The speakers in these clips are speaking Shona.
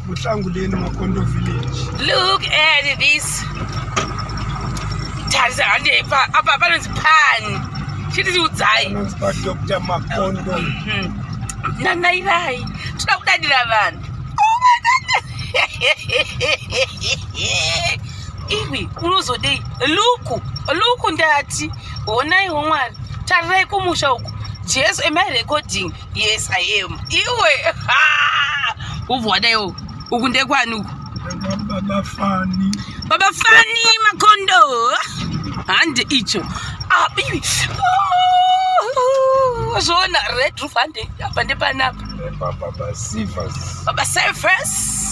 Muhlanguleni Makondo village. Look at this. Tarisa hande pa apa panonzi pan. Chiti udzai. Panonzi pa Dr. Makondo. Nanairai. Toda kudadira vanhu. Oh my God. Iwi unozodei? Luku, luku ndati. Honaiwo Mwari. Tarirai kumusha uku. Jesu, am I recording? Yes, I am. Iwe. Ubva wadaiwo. Uku ndekwani uku? Baba Fani. Baba Fani Makondo. Hande icho. Ah, iwi. Oh, Zvoona red roof hande. Apa ndepanapa. Baba Sivas. Baba Sivas.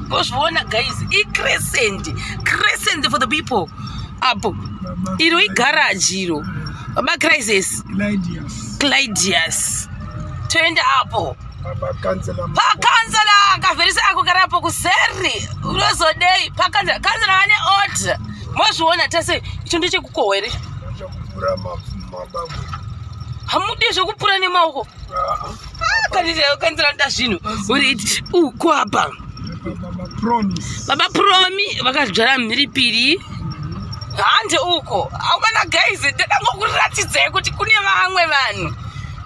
Mozviona guys, i crescent. Crescent for the people. Apo. Iro igarage iro. Baba Crisis. Claudius. Claudius. Toenda apo. Pakansela. Pakansela kaverisi ako kari apo kuseri. Unozodei pakansela. Kansela vane order. Mozviona tese icho ndechekukohwa here? Chekupura mabagwe. Hamudi zvekupura nemaoko. Ah, kansela nda zvinhu. Uri uko apa. Baba Promise. Baba Promi vakadzvara mhiripiri. Hande uko. Aumana guys, ndakangokuratidzai kuti kune vamwe vanhu.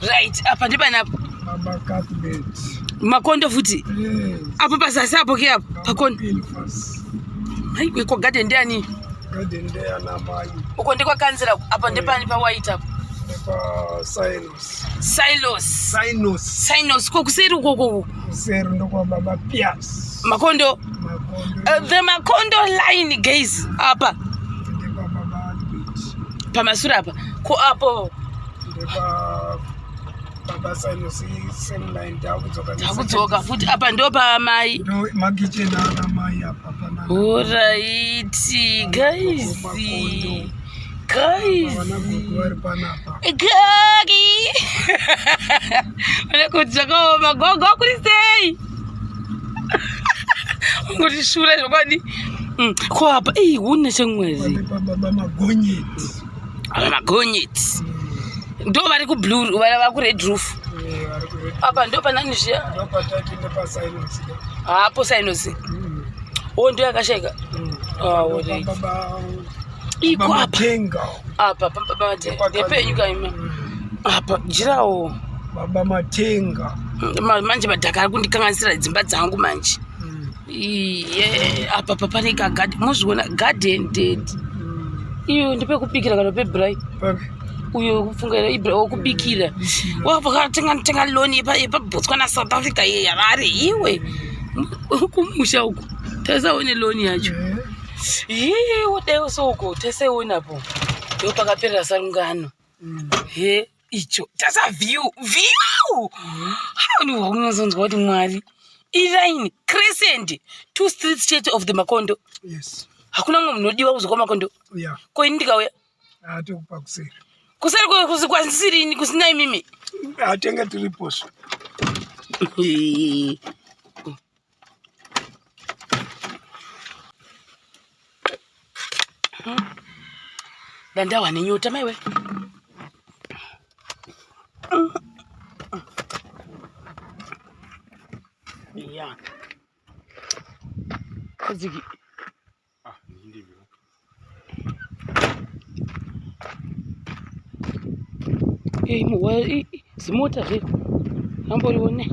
Right, apa ndepanapo. Baba Cuthbert. Makondo futi. Yes. Apo pazasi apo ke apo pakondo. Elfas. Hai, ko garden ndiani? Garden ndeyana mai. Uko ndekwakanzira apa ndepani pa white apo. Nepa Silos. Silos. Sinos. Sinos ko kuseri uko uko. Kuseri ndokwa Baba Pias. Makondo. Makondo. The Makondo line guys apa Ndepa Baba Albert. pamasure apa. Ko apo Ndepa Baba Sinos same line takudzoka. takudzoka futi apa ndo pamai. Ndo makicheni ana mai apa pana. Alright guys. Guys. Vana gogo vari panapa. Gogi. Vane kuti zvakaoma gogo kuri sei? Ungoti shura zvokwadi. Ko apa ei hune chemwezi. Ndepa Baba Magonyeti. Ava magonyeti. Ndo vari ku blue vari vari ku red roof. Eh, vari ku red. Apa ndo panani zviya. Ndopatati ndepa Sinos. Hapo Sinos. Oh ndo yakashaika. Ah, alright. Baba Iko Baba apa. Matenga. Apa pamba ndepenyu kaima. Apa jirawo. Baba Matenga. Manje madhaka ari kundikanganisira dzimba dzangu manje. Iye apa pa pane kagadhi mozviona garden dead. Iyo ndepekubikira kana pebraai. Papi. Uyo kufunga ibra wokubikira. Wakatenga tenga loni yepa yepaBotswana South Africa ye Harare iwe. Kumusha uko. Tasaone loni yacho. Eh, Yee wodaiwo soko tasaiona po. Ndo pakaperera sarungano. He icho tasa view view. Hauni waunozonzwa kuti Mwari. Iraini crescent two streets chete of the Makondo. Yes. Hakuna mumwe munodiwa kuzokwa Makondo. Yeah. Ko ini ndikauya Atokupa kuseri. kuseri kwasirini kusina imimi. Atenge tiriposvo. Ndandawa nenyota maiwe. Yeah. Kaziki. Eh, zimota zve. Amborione.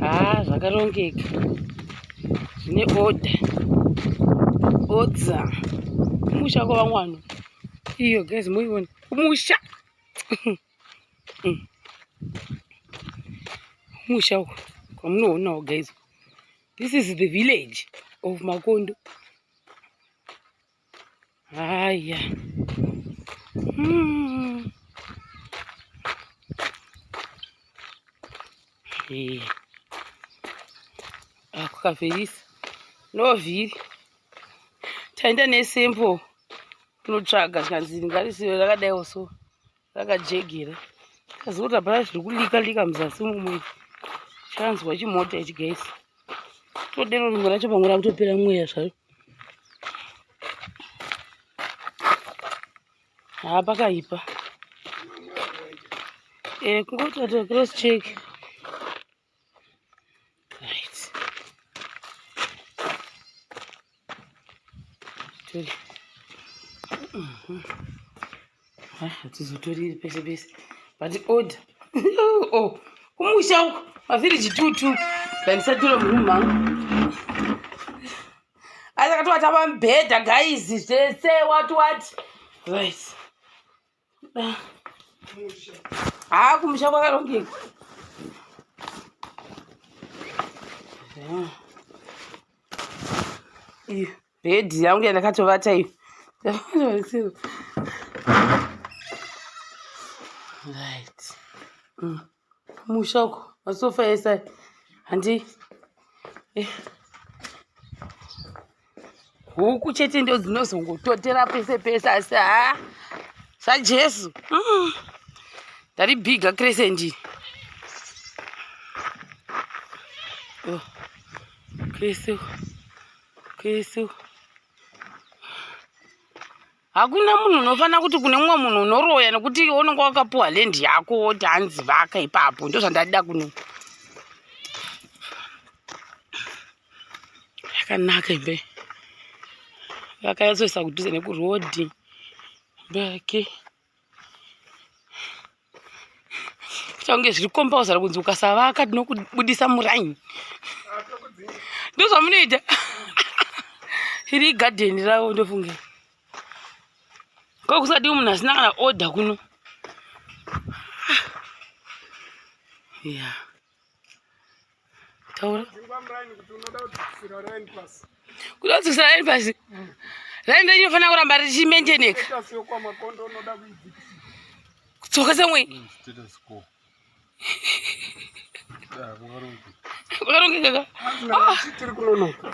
Ah, zvakarongeka. Zvine order. Odza. Kumusha kwavamwe vanhu. Iyo guys muione. Kumusha. Kumusha uku kwamunoonawo guys. This is the village of Makondo. Haya. Eh. Ako kaverisa. No vhiri. Taenda nesempo kunotsvaga zvikanzi ngarisiwe rakadaiwo so rakajegera. Kaziva kuti hapana zviri kulika lika muzasi mumwe. Chanzwa chimota ichi guys. Todero rimwe racho pamwe rakutopera mweya zvayo. Haa pakaipa. Eh, kungoti cross check. Right. Tori. Hatizotori iri pese pese. But order. Oh, kumusha uko. Mafiriji 2 2. Ndandisatura muroom mangu. Asi akati pamubhedha guys zvese what what. Right. Haa kumusha kwakarongeka. Iyo bhedhi yangu yandakatovata iyo. Right. Kumusha uko masofa ese handi huku chete ndo dzinozongototera pese pese asi haa zvaJesu. Ndaribhiga crescent. Oh. Kwese kwese hakuna munhu unofanira kuti kune mumwe munhu unoroya nekuti unonge wakapuwa land yako woti hanzi vaka ipapo. Ndo zvandadida kuno. Yakanaka imba vakanyatsoisa kudhuze nekurodhi imba yake. Kuita kunge zviri compulsory kunzi ukasavaka tinokubudisa muraini. Ndozvamunoita. Iri igadheni ravo ndofunge. Ko kusadi munhu asina kana order kuno. Yeah. Taura. Kuda kudzikisira raini pasi. Raini renyu inofanira kuramba richimaintaineka. Kutsoka semwe. Status quo. Kwakarongeka ka? Tiri kunonoka.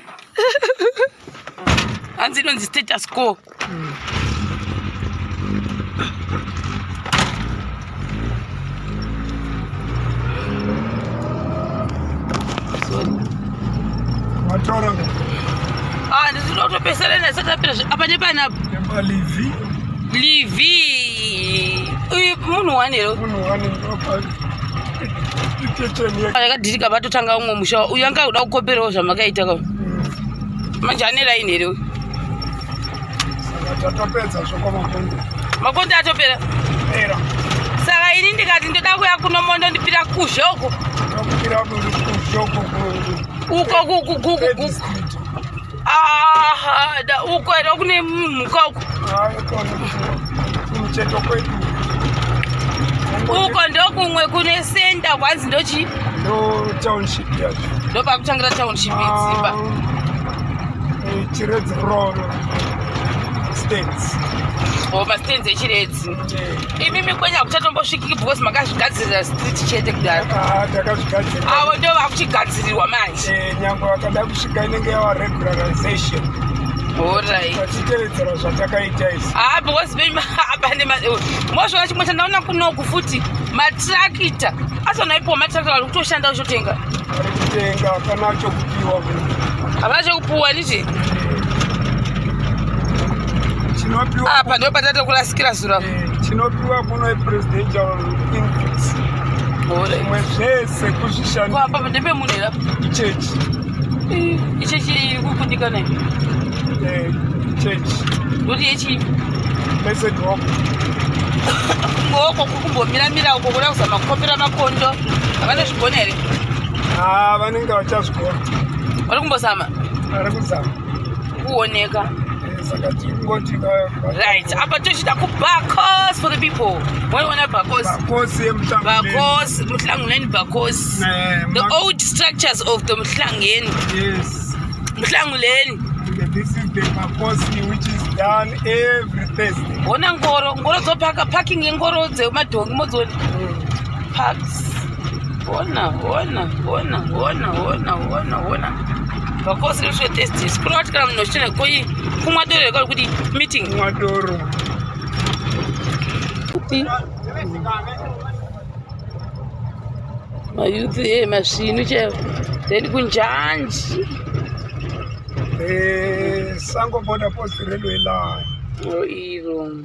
Hanzi inonzi status quo. Sorry. Watora Ah, ndinoda kutopesana ndisati tapera apa nepanapa. nepalivi. Livi. Uyu munhu wani here? Munhu wani ndopa kitchen. Yakadhirika vatotanga umwe musha uyu anga kuda kukoperawo zvamakaita ka. Manje ane raini here uyu? Saka tatopedza zvokwamakondo. Makondo atopera. Pera. Saka ini ndikati ndoda kuya kuno mondondipira kuzhe uko. Tokupira kuzhoko. Uko ku ku ku ku. Ah, da uko here kune mhuka uko. Kumucheto kwedu. Uko ndokumwe kune senda kwanzi ndochi Ndo township yacho. Ndopakutangira township idzimba. Chiredzi Rural States. O mastands eChiredzi. Imimi kwenya hakuchatombosvikiki because makazvigadzirira street chete kudaro. Takazvigadzira. Avo ndo vakuchigadzirirwa manje. Nyangwe vakada kusvika inenge yava regularization. Alright. Vachitevedzera zvatakaita isi. Ah, because pane mozviona chimwe chandaona kunoku futi matrakita asonaipiwa matrakita vari kutoshanda uchotenga. Vari kutenga, hapana chokupiwa kuno. Havana chekupuwa ndichi. Chinopiwa Apa ndo patata kurasikira zura. Chinopiwa kuno ipresidential increase. Zvimwe zvese kuzvishandira. Apa ndepemunhu here apa? Ichechi. Ichechi iri kukundikana iyi. Chechi. Ndoti yechi Blessed Hope. Ngoko kukumbomiramira uko kuda kuzama kukopera makondo havanozvigona here? Ah, vanenge vachazvigona. Vari kumbozama. Vari kuzama. Kuoneka. Saka tiri kungoti Right, apa tochida kubacos for the people. Waiona Bacos? Bakosi yeMuhlanguleni. Bacos, Muhlanguleni Bacos. The old structures of the Muhlangeni. Yes. Muhlanguleni. This is the Bakosi which is done every Thursday. Hona ngoro, ngoro dzopaka parking yengoro dzemadhongi modziona. Parks. Hona, hona, hona, hona, hona, hona, hona. Bacos riswe Thursdays. Kuna kuti kana munhu uchitenda koi kumwa doro here kuti meeting. Mwadoro. Kuti mayouth masvinu chaivo then kunjanji. Sango Border Post railway line. Oh, iro.